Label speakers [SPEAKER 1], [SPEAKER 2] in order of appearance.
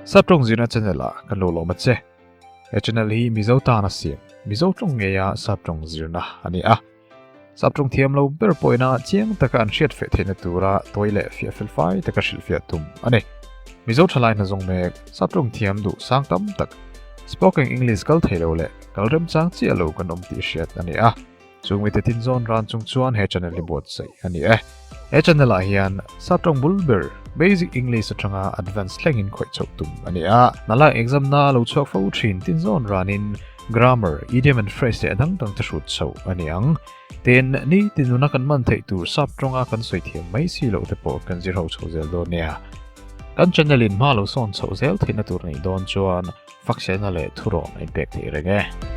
[SPEAKER 1] Saptawng zirna channel ah kan lo lawm a che. He channel hi Mizo tan a siam, Mizo tawng ngeia Saptawng zirna a ni a. Saptawng thiam lo ber pawhina chiang taka an hriat feh theihna tura tawi leh fiah fel fai taka hrilhfiah tum a ni. Mizo thalai hna zawng mek, Saptawng thiam duh sang tam tak, Spoken English kal thei lo leh kal remchang chiah lo kan awm tih hriat a ni a. Chung mite tin zawn ran chung chuan he channel hi buatsaih a ni e. He channel ah hian Saptawng bul ber Basic English atanga Advanced thlengin khawih chhoh tum a ni a. Nalak exam na lo chhuak fo thin tin zawn ranin Grammar, Idiom and Phrase leh a dang dang te hrut chhoh a ni ang. Tin, nitin nuna kan man theih tur Saptawnga kan sawi thiam mai si loh te pawh kan zir ho chho zel dawn nia. Kan channel in hma lo sawn chhoh zel theihna tur a nih dawn chuan fakselna leh thurawn a inpek thei reng e.